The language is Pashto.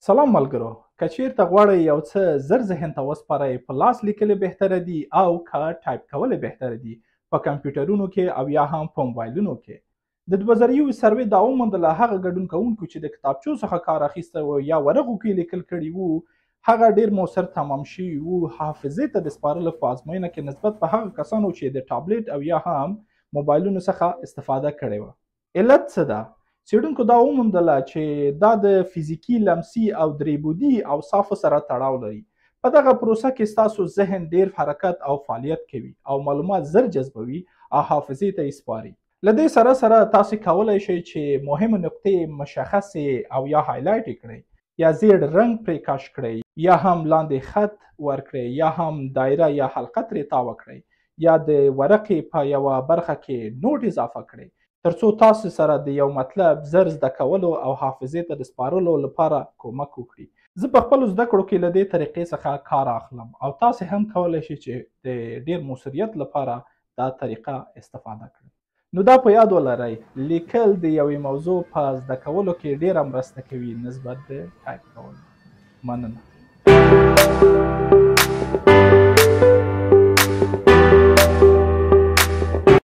سلام ملګرو، که چیرته غواړئ یو څه زر ذهن ته وسپارئ، په لاس لیکل بهتره دي او که ټایپ کول بهتره دي په کمپیوټرونو کې او یا هم په موبایلونو کې؟ د 2001 سروې دا وموندله، هغه ګډون کوونکو چې د کتابچو څخه کار اخیستی و یا ورقو کې لیکل کړي وو، هغه ډیر موثر تمام شوي وو حافظې ته د سپارلو په ازموینه کې نسبت په هغه کسانو چې د ټابلیټ او یا هم موبایلونو څخه استفاده کړې وه. علت څه ده؟ څېړونکو دا وموندله چې دا د فزیکي، لمسي او درې بعدي اوصافو سره تړاو لري. په دغه پروسه کې ستاسو ذهن ډیر حرکت او فعالیت کوي او معلومات زر جذبوي او حافظې ته یې سپاري. له دې سره سره تاسو کولی شئ چې مهمې نقطې مشخصې او یا highlight یې کړئ، یا زیړ رنګ پرې کش کړئ، یا هم لاندې خط ورکړئ، یا هم دایره یا حلقه ترې تاوه کړئ، یا د ورقې په یوه برخه کې note اضافه کړئ، ترڅو تاسو سره د یو مطلب زر زده کولو او حافظې ته د سپارلو لپاره کومک وکړي. زه په خپلو زده کړو کې له دې طریقې څخه کار اخلم او تاسو هم کولی شئ چې د ډیر موثریت لپاره دا طریقه استفاده کړئ. نو دا په یاد ولرئ، لیکل د یوې موضوع په زده کولو کې ډیره مرسته کوي نسبت د ټایپ کولو. مننه.